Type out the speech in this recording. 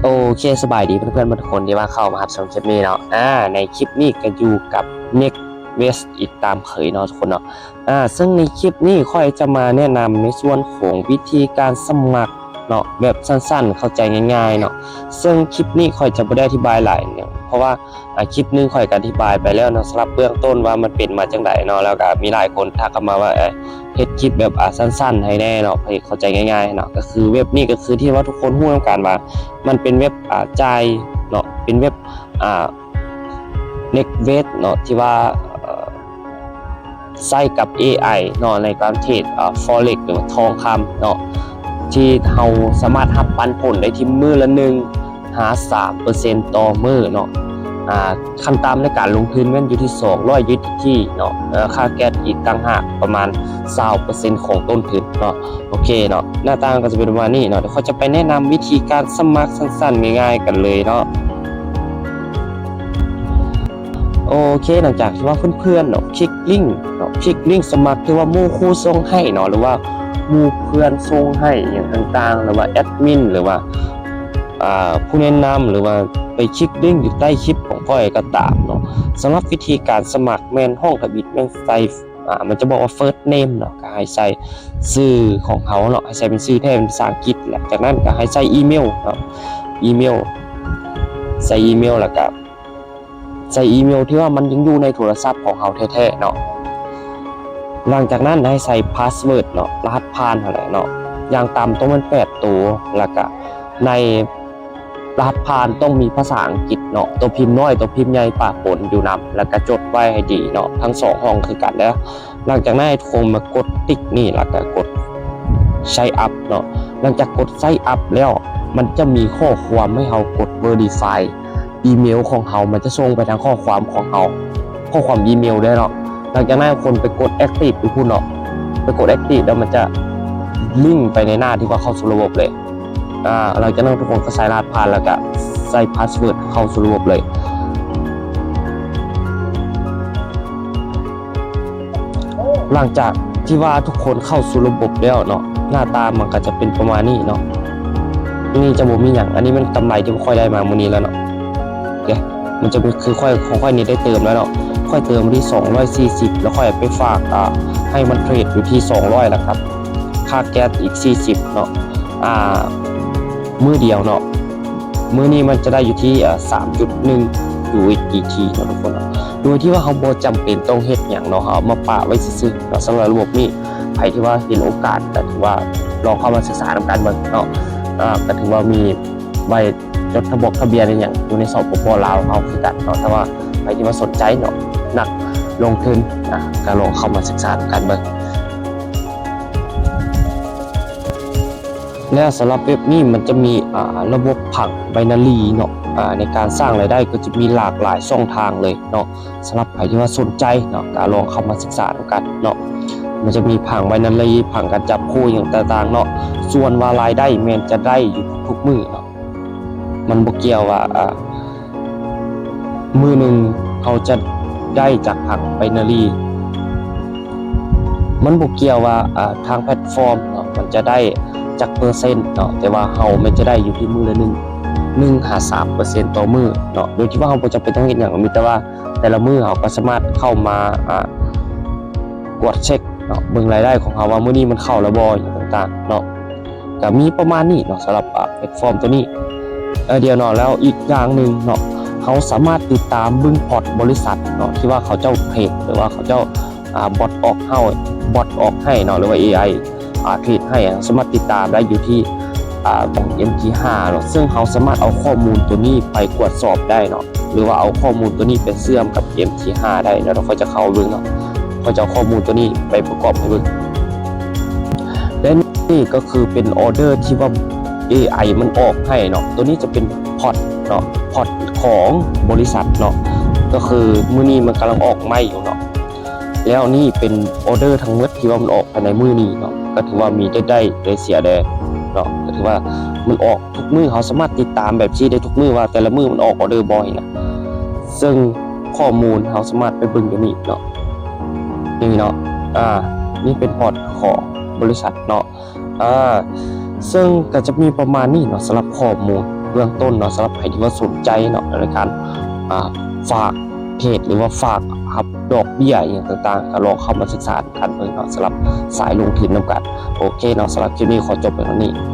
ໂອເຄ ສະບາຍດີເພື່ອນໆ ເບິດທຸກຄົນທີ່ວ່າເຂົ້າມາຮັບຊົມຄລິບນີ້ເນາະ. ອາ ໃນຄລິບນີ້ກໍຢູ່ກັບ NextWest ອີກຕາມເຄີຍເນາະທຸກຄົນເນາະ. ອາ ເຊິ່ງໃນຄລິບນີ້ຂ້ອຍຈະມາແນະນຳໃນສ່ວນຂອງວິທີການສະໝັກເນາະ ແບບສັ້ນໆ ເຂົ້າໃຈງ່າຍໆເນາະ. ເຊິ່ງຄລິບນີ້ຂ້ອຍຈະບໍ່ໄດ້ອະທິບາຍຫຼາຍເນາະ ເພາະວ່າ ອາ ຄລິບໜຶ່ງຂ້ອຍກໍອະທິບາຍໄປແລ້ວເນາະ ສຳລັບເບື້ອງຕົ້ນວ່າມັນເປັນມາຈັ່ງໃດເນາະ. ແລ້ວກໍມີຫຼາຍຄົນທັກເຂົ້າມາວ່າ ເອີ ເຮັດຄລິບແບບ ອາ ສັ້ນໆໃຫ້ແດ່ເນາະ ໃຫ້ເຂົ້າໃຈງ່າຍໆເນາະ. ກໍຄືເວັບນີ້ກໍຄືທີ່ວ່າທຸກຄົນຮູ້ນຳກັນວ່າມັນເປັນເວັບ ອາ ຈ່າຍເນາະ ເປັນເວັບ ອາ NextWest ເນາະ ທີ່ວ່າ ເອີ ໃຊ້ກັບ ເອໄອ ເນາະ ໃນການເທຣດ ອາ Forex ຫຼືວ່າທອງຄຳເນາະ ທີ່ເຮົາສາມາດຮັບປັນຜົນໄດ້ທີ່ມື້ລະໜຶ່ງຫາສາມເປີເຊັນຕໍ່ມື້ເນາະ. ອາ ຂັ້ນຕ່ຳໃນການລົງທຶນແມ່ນຢູ່ທີ່ສອງຮ້ອຍ USDT ເນາະ ເອີ ຄ່າແກັສອີກຕ່າງຫາກປະມານຊາວເປີເຊັນຂອງຕົ້ນທຶນເນາະ. ໂອເຄເນາະ ໜ້າຕາມັນກໍຈະເປັນປະມານນີ້ເນາະ. ດຽວຂ້ອຍຈະໄປແນະນຳວິທີການສະໝັກສັ້ນໆ ງ່າຍໆກັນເລີຍເນາະ. ໂອເຄ ຫຼັງຈາກທີ່ວ່າເພື່ອນໆເນາະ ຄລິກລິ້ງເນາະ ຄລິກລິ້ງສະໝັກທີ່ວ່າໝູ່ຄູ່ສົ່ງໃຫ້ເນາະ ຫຼືວ່າໝູ່ເພື່ອນສົ່ງໃຫ້ຫຍັງຕ່າງໆ ຫຼືວ່າແອດມິນ ຫຼືວ່າ ອາ ຜູ້ແນະນຳ ຫຼືວ່າໄປຄລິກລິ້ງຢູ່ໃຕ້ຄລິບຂອງຂ້ອຍກໍຕາມເນາະ. ສຳລັບວິທີການສະໝັກແມ່ນຫ້ອງທຳອິດແມ່ນໃສ່ ອາ ມັນຈະບອກວ່າ first name ເນາະ ກໍໃຫ້ໃສ່ຊື່ຂອງເຮົາເນາະ ໃຫ້ໃສ່ເປັນຊື່ແທ້ເປັນພາສາອັງກິດ. ຫຼັງຈາກນັ້ນກໍໃຫ້ໃສ່ອີເມວເນາະ ອີເມວ ໃສ່ອີເມວ ແລ້ວກໍໃສ່ອີເມວທີ່ວ່າມັນຍັງຢູ່ໃນໂທລະສັບຂອງເຮົາແທ້ໆເນາະ. ຫຼັງຈາກນັ້ນໃຫ້ໃສ່ພາສເວີດເນາະ ລະຫັດຜ່ານຫັ້ນແຫຼະເນາະ ຢ່າງຕ່ຳຕ້ອງແມ່ນແປດໂຕ ແລ້ວກໍໃນ ລະຫັດຜ່ານຕ້ອງມີພາສາອັງກິດເນາະ ຕົວພິມນ້ອຍ ຕົວພິມໃຫຍ່ປະປົນຢູ່ນຳ ແລ້ວກະຈົດໄວ້ໃຫ້ດີເນາະ ທັງສອງຫ້ອງຄືກັນເດີ້. ຫຼັງຈາກນັ້ນໃຫ້ທຸກຄົນມາກົດຕິກນີ້ ແລ້ວກະກົດ Sign up ເນາະ. ຫຼັງຈາກກົດ Sign up ແລ້ວ ມັນຈະມີຂໍ້ຄວາມໃຫ້ເຮົາກົດ Verify ອີເມວຂອງເຮົາ ມັນຈະສົ່ງໄປທາງຂໍ້ຄວາມຂອງເຮົາ ຂໍ້ຄວາມອີເມວເດີ້ເນາະ. ຫຼັງຈາກນັ້ນຄົນໄປກົດ Active ຢູ່ພຸ້ນເນາະ ໄປກົດ Active ແລ້ວມັນຈະລິ້ງໄປໃນໜ້າທີ່ວ່າເຂົ້າສູ່ລະບົບເລີຍ. ອາ ຫຼັງຈາກນັ້ນທຸກຄົນກໍໃສ່ລະຫັດຜ່ານ ແລ້ວກະໃສ່ພາສເວີດເຂົ້າສູ່ລະບົບເລີຍ. ຫຼັງຈາກທີ່ວ່າທຸກຄົນເຂົ້າສູ່ລະບົບແລ້ວເນາະ ໜ້າຕາມັນກໍຈະເປັນປະມານນີ້ເນາະ. ນີ້ຈະບໍ່ມີຫຍັງ ອັນນີ້ແມ່ນກຳໄລທີ່ຂ້ອຍໄດ້ມາມື້ນີ້ແລ້ວເນາະ. ເດ້ ມັນຈະເປັນຄືຂ້ອຍ ຂອງຂ້ອຍນີ້ໄດ້ເຕີມແລ້ວເນາະ ຂ້ອຍເຕີມທີ່ສອງຮ້ອຍສີ່ສິບ ແລ້ວຂ້ອຍໄປຝາກ ອາ ໃຫ້ມັນເທຣດຢູ່ທີ່ສອງຮ້ອຍ ແລ້ວກໍຄ່າແກັສອີກສີ່ສິບເນາະ ອາ ມື້ດຽວເນາະ. ມື້ນີ້ມັນຈະໄດ້ຢູ່ທີ່ ອາ ສາມຈຸດໜຶ່ງ USDT ເນາະທຸກຄົນເນາະ ໂດຍທີ່ວ່າເຮົາບໍ່ຈຳເປັນຕ້ອງເຮັດຫຍັງເນາະ ເຮົາເອົາມາປະໄວ້ຊື່ໆເນາະ. ສຳລັບລະບົບນີ້ ໃຜທີ່ວ່າເຫັນໂອກາດກໍຖືວ່າລອງເຂົ້າມາສຶກສານຳກັນເບິ່ງເນາະ ອາ ກໍຖືວ່າມີໄວ້ ຈົດທະບອກທະບຽນອີ່ຫຍັງຢູ່ໃນ ສປປ ລາວ ເຮົາຄືກັນເນາະ. ຖ້າວ່າໃຜທີ່ວ່າສົນໃຈເນາະ ນັກລົງທຶນ ອາ ກໍລອງເຂົ້າມາສຶກສານຳກັນເບິ່ງ. ແລ້ວສຳລັບເວັບນີ້ມັນຈະມີ ອາ ລະບົບຜັງ Binary ເນາະ ອາ ໃນການສ້າງລາຍໄດ້ກໍຈະມີຫຼາກຫຼາຍຊ່ອງທາງເລີຍເນາະ. ສຳລັບໃຜທີ່ວ່າສົນໃຈເນາະ ກໍລອງເຂົ້າມາສຶກສານຳກັນເນາະ. ມັນຈະມີຜັງ Binary ຜັງການຈັບຄູ່ຫຍັງຕ່າງໆເນາະ. ສ່ວນວ່າລາຍໄດ້ແມ່ນຈະໄດ້ຢູ່ທຸກໆມື້ເນາະ. ມັນບໍ່ກ່ຽວວ່າ ອາ ມື້ໜຶ່ງເຮົາຈະໄດ້ຈັກຜັງ Binary ມັນບໍ່ກ່ຽວວ່າ ອາ ທາງແພລດຟອມເນາະ ມັນຈະໄດ້ຈັກເປີເຊັນເນາະ ແຕ່ວ່າເຮົາແມ່ນຈະໄດ້ຢູ່ທີ່ມື້ລະໜຶ່ງ ໜຶ່ງຫາສາມເປີເຊັນຕໍ່ມື້ເນາະ. ໂດຍທີ່ວ່າເຮົາບໍ່ຈຳເປັນຕ້ອງເຮັດຫຍັງ ມີແຕ່ວ່າແຕ່ລະມື້ເຮົາກໍສາມາດເຂົ້າມາ ອາ ກວດເຊັກເນາະ ເບິ່ງລາຍໄດ້ຂອງເຮົາວ່າມື້ນີ້ມັນເຂົ້າແລ້ວບໍ່ ຫຍັງຕ່າງໆເນາະ. ກໍມີປະມານນີ້ເນາະ ສຳລັບ ອາ ແພລດຟອມຕົວນີ້. ເອີ ດຽວເນາະ ແລ້ວອີກຢ່າງໜຶ່ງເນາະ ເຮົາສາມາດຕິດຕາມເບິ່ງພອດບໍລິສັດເນາະ ທີ່ວ່າເຂົາເຈົ້າເທຣດ ຫຼືວ່າເຂົາເຈົ້າ ອາ ບອດອອກເຮົາ ບອດອອກໃຫ້ເນາະ ຫຼືວ່າ ເອໄອ ອາ ເທຣດໃຫ້ ສາມາດຕິດຕາມໄດ້ຢູ່ທີ່ ອາ ຂອງ ເອັມທີຫ້າ ເນາະ. ເຊິ່ງເຮົາສາມາດເອົາຂໍ້ມູນຕົວນີ້ໄປກວດສອບໄດ້ເນາະ ຫຼືວ່າເອົາຂໍ້ມູນຕົວນີ້ໄປເຊື່ອມກັບ ເອັມທີຫ້າ ໄດ້ເນາະ. ຂ້ອຍຈະເຂົ້າເບິ່ງເນາະ ຂ້ອຍຈະເອົາຂໍ້ມູນຕົວນີ້ໄປປະກອບໃຫ້ເບິ່ງ. ແລະ ນີ້ກໍຄືເປັນອໍເດີທີ່ວ່າ ເອໄອ ມັນອອກໃຫ້ເນາະ. ຕົວນີ້ຈະເປັນພອດເນາະ ພອດຂອງບໍລິສັດເນາະ ກໍຄືມື້ນີ້ມັນກຳລັງອອກໃໝ່ຢູ່ເນາະ. ແລ້ວນີ້ເປັນອໍເດີທັງໝົດທີ່ວ່າມັນອອກພາຍໃນມື້ນີ້ເນາະ ກໍຖືວ່າມີໄດ້ໄດ້ໄດ້ເສຍແດ່ເນາະ. ກໍຖືວ່າມັນອອກທຸກມື້ ເຮົາສາມາດຕິດຕາມແບບຊີ້ໄດ້ທຸກມື້ວ່າແຕ່ລະມື້ມັນອອກອໍເດີບໍ່ຫັ້ນນະ. ເຊິ່ງຂໍ້ມູນເຮົາສາມາດໄປເບິ່ງຢູ່ນີ້ເນາະ ນີ້ເນາະ ອາ ນີ້ເປັນພອດຂອງບໍລິສັດເນາະ. ອາ ເຊິ່ງກໍຈະມີປະມານນີ້ເນາະ ສຳລັບຂໍ້ມູນ ເບື້ອງຕົ້ນເນາະ ສຳລັບໃຜທີ່ວ່າສົນໃຈເນາະ ໃນການ ອ່າ ຝາກເທຣດ ຫຼືວ່າຝາກຮັບດອກເບ້ຍອີ່ຫຍັງຕ່າງໆ ກໍລອງເຂົ້າມາສຶກສານຳກັນເບິ່ງເນາະ ສຳລັບສາຍລົງທຶນນຳກັນ. ໂອເຄເນາະ ສຳລັບຄລິບນີ້ຂໍຈົບໄປເທົ່ານີ້.